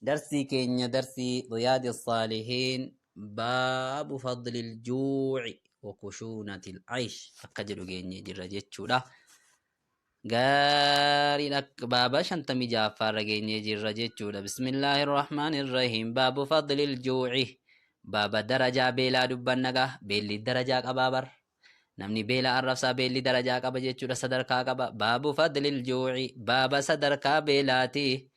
Darsii keenya darsii Riyaadi Saalihiin baabu fadlil juuci wa kushuunatil aysh akka jedhu geenyee jirra jechuudha. Gaariidha, baaba 56ffaarra geenyee jirra jechuudha. Bismillaahi Rahmaani Rahiim. Baabu fadlil juuci. Baaba darajaa beelaa dubbanna gaa. Beelli darajaa qabaa bar. Namni beela arrabsaa, beelli darajaa qaba jechuudha, sadarkaa qaba. Baabu fadlil juuci. Baaba sadarkaa beelaati.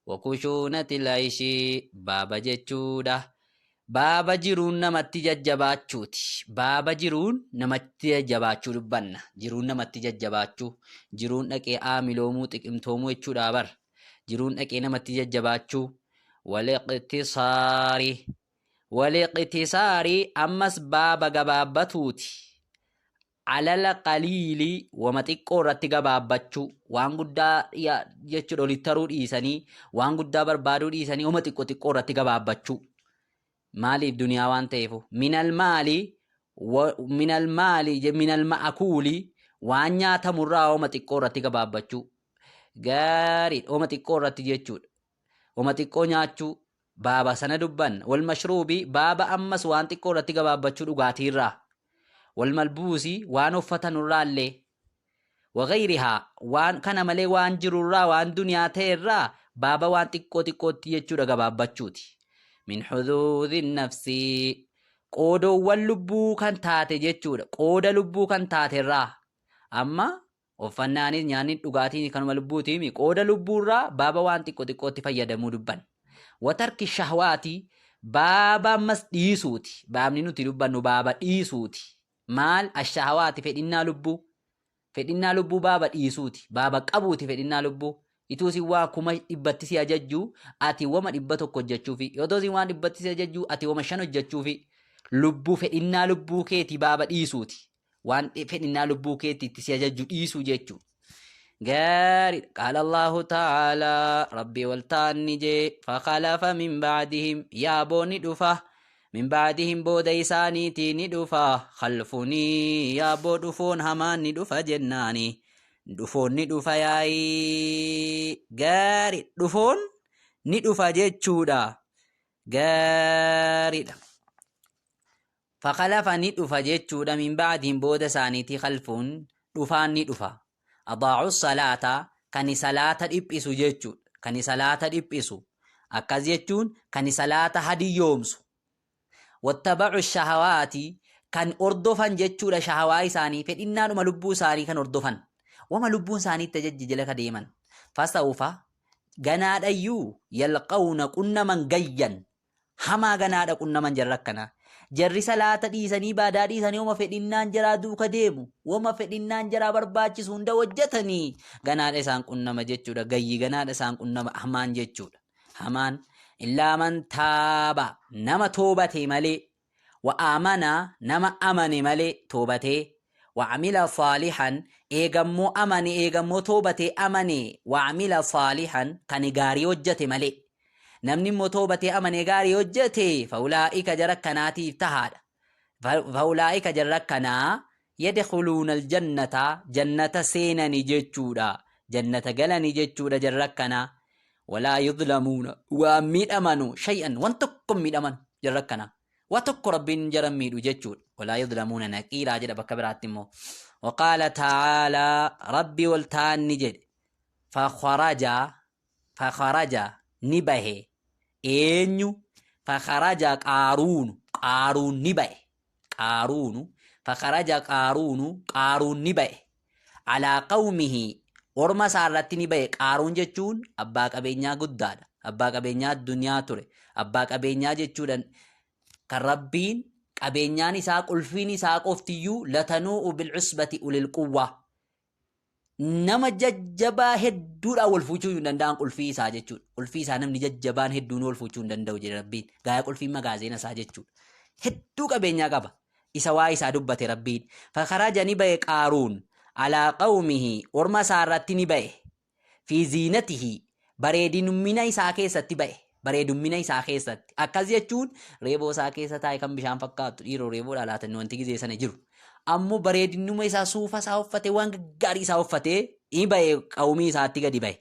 Wa kushuunatil ayshi. Baaba jechuudha. Baaba jiruun namatti jajjabaachuuti. Baaba jiruun namatti jajjabaachuu dubbanna. Jiruun namatti jajjabaachuu. Jiruun dhaqee aamiloomuu, xiqimtoomuu jechuudha bar. Jiruun dhaqee namatti jajjabaachuu. Waliqtisaari. Waliqtisaari ammas baaba gabaabbatuuti. Alala qaliili wama xiqqoo irratti gabaabbachuu, waan guddaa jechuudha olitti taruu dhiisanii, waan guddaa barbaaduu dhiisanii wama xiqqoo xiqqoo irratti gabaabbachuu. Maaliif? Duniyaa waan ta'eefu. Minal maali, minal maali, minal ma'akuuli, waan nyaatamurraa wama xiqqoo irratti gabaabbachuu. Gaarii, wama xiqqoo irratti jechuudha. Wama xiqqoo nyaachuu baaba sana dubbanna. Wal mashruubi, baaba ammas waan xiqqoo irratti gabaabbachuu dhugaatiirraa. Wal malbuusi, waan uffatanurraallee. Wagayrihaa, waan kana malee waan jirurraa, waan duniyaa ta'erraa baaba waan xiqqoo xiqqootti jechuudha gabaabbachuuti. Min huduudhi nafsi, qoodoowwan lubbuu kan taate jechuudha. Qooda lubbuu kan taaterraa. Amma uffannaanis nyaanni dhugaatiin kanuma lubbuutiimi. Qooda lubbuurraa baaba waan xiqqoo xiqqootti fayyadamuu dubbanna. Watarki shahwaati, baaba ammas dhiisuuti. Baabni nuti dubbannu baaba dhiisuuti. Maal? Ashahawaati, fedhinnaa lubbuu. Fedhinnaa lubbuu baaba dhiisuuti. Baaba qabuuti fedhinnaa lubbuu. Ituu isin waa 100,000tti si ajajju, ati wama 100 hojjechuufi. Otoo isin waan 100tti si ajajju, ati wama 5 hojjechuufi. Lubbuu, fedhinnaa lubbuu keetii baaba dhiisuuti. Waan fedhinnaa lubbuu keetti itti si ajajju dhiisuu jechuudha. Gaariidha. Qaala Allahu ta'aalaa, Rabbii wal ta'an ni jee, fakhalafa min ba'dihim, yaaboo ni dhufa, min ba'dihim, booda isaaniitii ni dhufa, khalfunii, yaaboo dhufoon hamaan ni dhufa jennaani. Dhufoon ni dhufa yaa'ii. Gaariidha. Dhufoon ni dhufa jechuudha. Gaariidha. Fakhalafa ni dhufa jechuudha, min ba'dihim, booda isaaniitii, khalfun, dhufaan ni dhufa. Adaa'u salaata, kani salaata dhiphisu jechuudha. Kani salaata dhiphisu. Akkas jechuun kani salaata hadiyyoomsu. Wattaba'u shahawaati, kan hordofan jechuudha shahawaa isaanii, fedhinnaadhuma lubbuu isaanii kan hordofan. Wama lubbuun isaanii itti ajajje jala ka deeman. Fasawfa, ganaadhayyuu, yalqawna, qunnaman, gayyan, hamaa ganaadha qunnaman jarra akkanaa. Jarri salaata dhiisanii, baadaa dhiisanii, wama fedhinnaan jaraa duuka deemu, wama fedhinnaan jaraa barbaachisu hunda hojjetanii ganaadha isaan qunnama jechuudha. Gayyi ganaadha isaan qunnama hamaan jechuudha. Hamaan illaa man taaba, nama toobate malee, wa aamana, nama amane malee, toobatee, wa amila saalihan, eegammoo amane, eegammoo toobatee amane, wa amila saalihan, kan gaarii hojjete malee. Namni immoo toobatee amanee gaarii hojjete, faulaa'ika, jara akkanaatiif tahaadha. Faulaa'ika, jarra akkanaa, yadkhuluuna aljannata, jannata seenani jechuudha. Jannata galani jechuudha jarra akkanaa. Walaa yudlamuuna, waan miidhamanu, shay'an, wan tokko hin miidhaman jarra akkanaa. Waa tokko Rabbiin jara hin miidhu jechuudha. Walaa yudlamuuna naqiiraa jedha bakka biraatti immoo. Waqaala ta'aalaa, Rabbi ol ta'an ni jedhe. Fakharaja, fakharaja ni bahe. Eenyu? Fakharaja Qaaruunu, Qaaruun ni bahe. Qaaruunu, fakharaja Qaaruunu, Qaaruun ni bahe, alaa qawmihi, orma isaa irratti ni bahe. Qaaruun jechuun abbaa qabeenyaa guddaadha, abbaa qabeenyaa addunyaa ture, abbaa qabeenyaa jechuudhaan kan Rabbiin qabeenyaan isaa, qulfiin isaa qoftiyyuu, latanuu'u bilcusbati ulil quwwaa, nama jajjabaa hedduudhaan wal fuuchuu hin danda'an qulfii isaa jechuudha. Qulfii isaa namni jajjabaan hedduun wal fuuchuu hin danda'u jedhe Rabbiin. Gaaya qulfiin magaazeena isaa jechuudha. Hedduu qabeenyaa qaba. Isa waa isaa dubbate Rabbiin. Fakaraja ni ba'e Qaaruun alaa qawmihi, orma isaa irratti ni ba'e. Fi ziinatihi, bareedinummina isaa keessatti ba'e. Bareedummina isaa keessatti. Akkas jechuun reeboo isaa keessa taa'e kan bishaan fakkaattu, dhiiroo reeboodhaa laatan wanti gizee sana jiru. Ammoo bareedinnuma isaa, suufa isaa uffatee, waan gaggaarii isaa uffatee ni ba'e, qawmii isaatti gadi ba'e.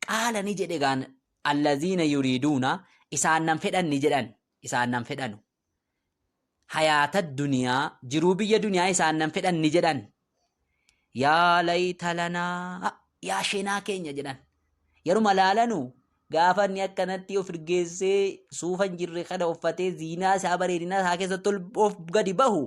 Qaala ni jedhe gaan Allaziina yuriiduuna isaan nan fedhan ni jedhan isaan nan fedhanu. Hayaata duniyaa jiruu biyya duniyaa isaan nan fedhan ni jedhan. Yaa layta lanaa yaa sheenaa keenya jedhan. Yeruma laalanu gaafa inni akkanatti of irgeessee suufa hin jirre kana uffatee ziinaa isaa bareedinaa isaa keessatti ol of gadi bahu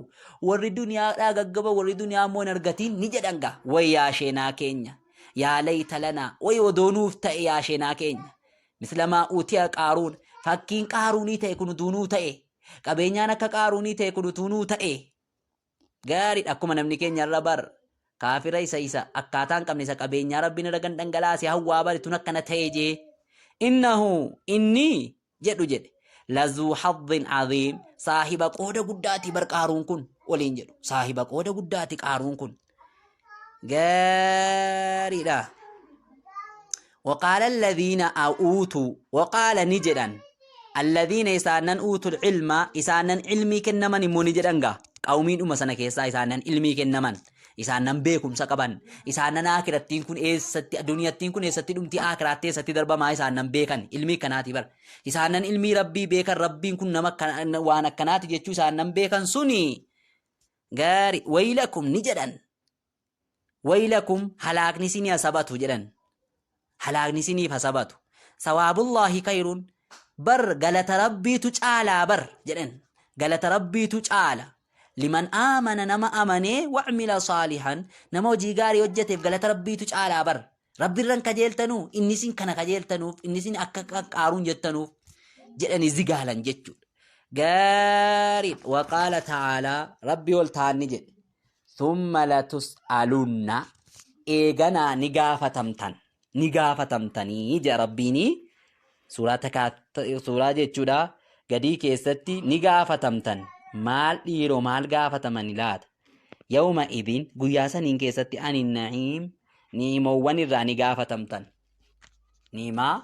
warri duniyaadhaa gaggaba warri duniyaa immoo hin argatiin ni jedhan gaa way yaa sheenaa keenya yaa layta lanaa way odoo nuuf ta'e yaa sheenaa keenya mislamaa utiya qaaruun fakkiin qaaruunii ta'e kun utuu nuu ta'e qabeenyaan akka qaaruunii ta'e kun utuu nuu ta'e Gaariidha akkuma namni keenya irra bar kaafira isa isa akkaataa hin qabne isa qabeenyaa rabbiin irra gan dhangalaase hawwaa bari tun akkana ta'e jee innahu inni jedhu jedhe lazuu haddin aziim saahiba qooda guddaati bar qaaruun kun waliin jedhu saahiba qooda guddaati qaaruun kun gaariidha. وقال الذين أوتوا وقال نجدان الذين إسانن أوتوا العلم إسانن علمي كنمن immoo ni jedhan gaa qawmiin dhuma sana keessaa isaanan ilmii kennaman isaanan beekumsa qaban isaanan aakirattiin kun eessatti aduniyattiin kun eessatti dhumti aakiraatti eessatti darbamaa isaanan beekan ilmii kanaati bar isaanan ilmii rabbii beekan rabbiin kun nama waan akkanaati jechuu isaanan beekan suni gaari waylakum ni jedhan Waylakum halaakni isinii ha sabatu jedhan. Halaakni isiniif ha sabatu. Sawaabullaahi kayrun bar galata rabbiitu caalaa bar jedhan. Galata rabbiitu caala. Liman aamana nama amanee wa'mila saalihan nama hojii gaarii hojjeteef galata rabbiitu caalaa bar. Rabbirran kajeeltanuu inni isin kana kajeeltanuuf inni isin akka qaaruun jettanuuf jedhanii zigaalan jechuudha. Gaariidha. Waqaala ta'aalaa rabbi ol ta'an ni jedhe. Thumma latus'alunna eeganaa ni gaafatamtan ni gaafatamtanii jedha rabbiini suuraa takaa suuraa jechuudha gadii keessatti ni gaafatamtan maal dhiiroo maal gaafatamani laata yawma idin guyyaa saniin keessatti ani na'iim ni'imoowwan irraa ni gaafatamtan ni'imaa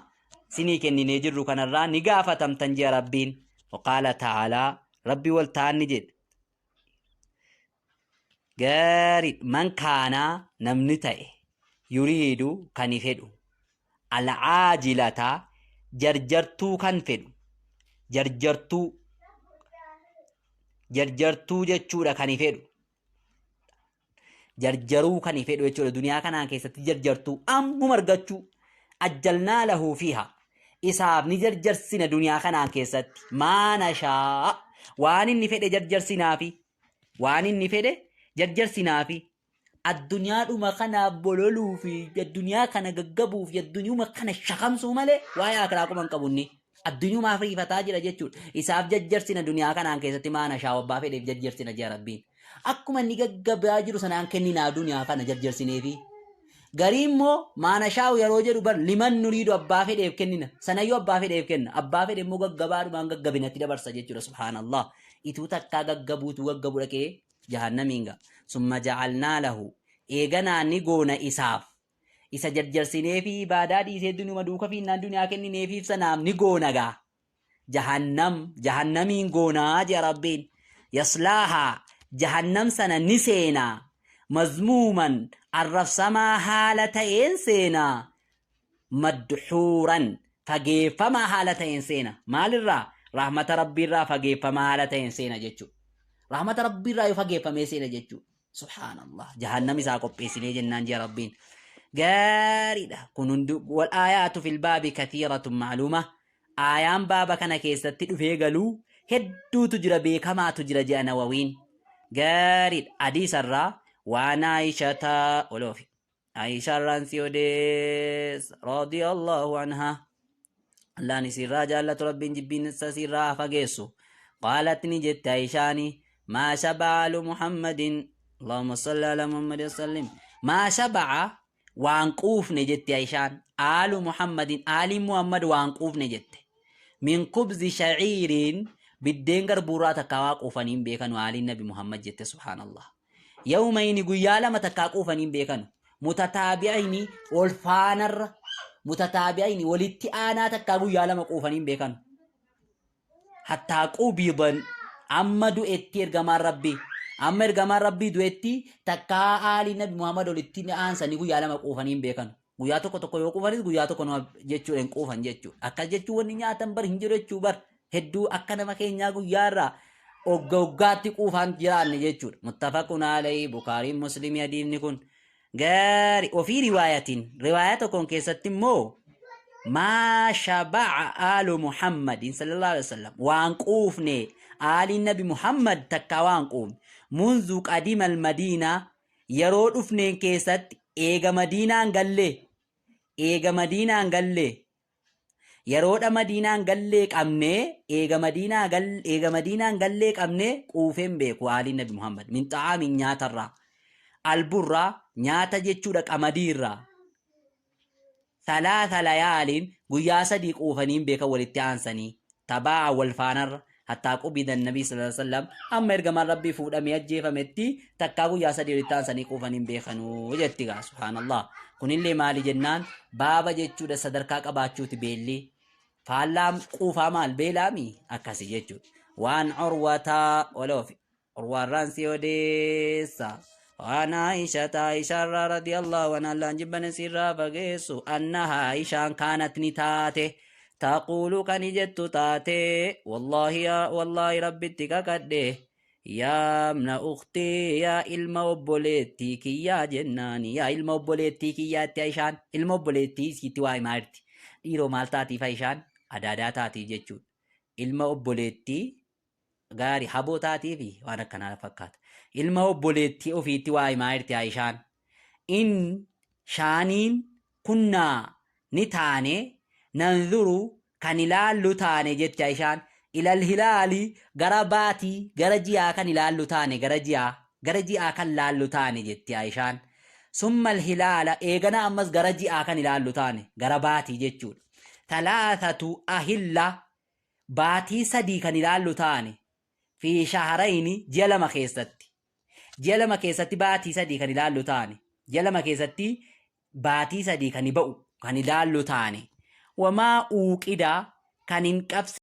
sinii kenninee jirru kanarraa ni gaafatamtan jedha rabbiin waqaala ta'aalaa rabbi wal ta'an ni jedhe Gaarii man kaanaa namni ta'e yuriidu kani fedhu alcaajilata jarjartuu kan fedhu jarjartuu jarjartuu jechuudha kani fedhu jarjaruu kani fedhu jechuudha duniyaa kanaa keessatti jarjartuu ammuma argachuu ajjalnaa lahu fiiha isaaf ni jarjarsina duniyaa kanaan keessatti maa nashaa waan inni fedhe jarjarsinaafi waan inni fedhe jarjarsinaafi addunyaadhuma kana bololuu fi addunyaa kana gaggabuu fi addunyuma kana shakamsuu malee waa'ee akiraa quba hin qabu inni addunyumaaf riifataa jira jechuudha isaaf jajjarsina duniyaa kanaan keessatti maa nashaa abbaa fedheef jajjarsina jea rabbiin akkuma inni gaggabaa jiru sanaan kenninaa duniyaa kana jarjarsineefi Garii immoo maa nashaa'u yeroo jedhu bar liman nuriidu abbaa fedheef kennina. Sanayyuu abbaa fedheef kenna. Abbaa fedhe immoo gaggabaadhumaan gaggabinatti dabarsa jechuudha subhaanallah. Ituu takkaa gaggabuutu gaggabu dhaqee jahannamiin ga'a. Summa ja'alnaa lahu eeganaa ni goona isaaf. Isa jarjarsineefi ibaadaa dhiisee dunuma duuka fiinnaan duniyaa kennineefiif sanaaf ni goona gaa. Jahannam jahannamiin goonaa jedha Rabbiin. Yaslaahaa jahannam sana ni seena. Mazmuuman arrabsamaa haala ta'een seena. Madhuuran fageeffamaa haala ta'een seena. Maalirraa? Rahmata Rabbiirraa fageeffamaa haala ta'een seena jechuudha. Rahmata Rabbiirraa yoo fageeffamee seena jechuudha. Subhaanallah. Jahannam isaa qopheessinee jennaan jea Rabbiin. Gaariidha. Kun hundi wal aayaatu fil baabi kathiiratun ma'luuma. Aayaan baaba kana keessatti dhufee galuu hedduutu jira beekamaatu jira jea Nawawiin. Gaariidha. Hadiisarraa waan Aayishata oloofi. Aayishaarraan si odeessa. Radiyallahu anhaa. Allaan isiirraa jaallatu rabbiin jibbiinsa isiirraa haa fageessu. Qaalat ni jette Aayishaani maa shaba'a alu Muhammadin Allahumma salli ala Muhammad wa sallim maa shaba'a waan quufne jette Aayishaan aalu Muhammadin aaliin Muhammad waan quufne jette. Min kubzi shaciiriin biddeen garbuurraa takkaa waa quufanii hin beekanu aaliin nabi Muhammad jette subhaanallah. Yawmayni guyyaa lama takkaa quufanii hin beekanu. Mutataabi'ayni wal faanarra mutataabi'ayni walitti aanaa takkaa guyyaa lama quufanii hin beekanu. Hattaa qubidan amma du'etti ergamaan rabbii amma ergamaan rabbii du'etti takkaa aalii nabi Muhammad walitti aansanii guyyaa lama quufanii hin beekanu. Guyyaa tokko tokko yoo quufanis guyyaa tokko nama jechuudha hin quufan jechuudha. Akkas jechuun wanni nyaatan bar hin jiru jechuu bar hedduu akka nama keenyaa guyyaa irraa ogga oggaatti quufaan jiraanne jechuudha. Muttafaqun alayhi Bukaariin Muslimii hadiifni kun gaari ofii riwaayatiin riwaayaa tokkoon keessatti immoo maa shaba'a aalu Muhammadin sallallahu alaihi wasallam waan quufne aaliin nabi Muhammad takkaa waan quufne munzu qadima al-madiinaa Yeroo dhufneen keessatti eega Madiinaan gallee eega Madiinaan gallee yeroodha Madiinaan gallee qabnee eega Madiinaa gal eega Madiinaan gallee qabnee quufeen beeku aaliin Nabi Muhammad min xa'aamin nyaatarraa alburraa nyaata jechuudha qamadiirraa Salaasa layaalin guyyaa 3 quufanii hin beekan walitti aansanii tabaa'an wal faanarra hattaa qubida nabii sallallahu alaihi wasallam amma ergamaan rabbii fuudhamee ajjeefametti takkaa guyyaa 3 walitti aansanii quufanii hin beekanuu jetti gaa subhaanallah kunillee maali jennaan baaba jechuudha sadarkaa qabaachuuti beelli faallaa quufaa maal beelaami akkasi jechuudha waan urwataa waloofi Urwaarraan si odeessa. Waan Aayishata Aayishaarraa radiyallahu anha Allaan jibbane sirraa fageessu annaha Aayishaan kaanat ni taate taquulu kani jettu taate wallaahi yaa wallaahi rabbitti kakadhe yaa ibna uktii yaa ilma obboleettii kiyyaa jennaani yaa ilma obboleettii kiyyaatti Aayishaan ilma obboleettii isiitti waa himaa jirti dhiiroo maal taatiif Aayishaan adaadaa taatiif jechuudha ilma obboleettii gaari haboo taatiifi waan akkanaa fakkaata. Ilma obboleettii ofiitti waa himaa jirti Aayishaan. In shaaniin kunnaa ni taane nanzuru kan ilaallu taane jetti Aayishaan. Ilal hilaali gara baatii gara ji'aa kan ilaallu taane gara ji'aa gara ji'aa kan laallu taane jetti Aayishaan. Summal hilaala eegana ammas gara ji'aa kan ilaallu taane gara baatii jechuudha. Talaatatu ahilla baatii 3 kan ilaallu taane fi shahrayni ji'a 2 keessatti ji'a 2 keessatti baatii 3 kan ilaallu taane ji'a 2 keessatti baatii 3 kan ba'u kan ilaallu taane wamaa uuqida kan hin qabsi.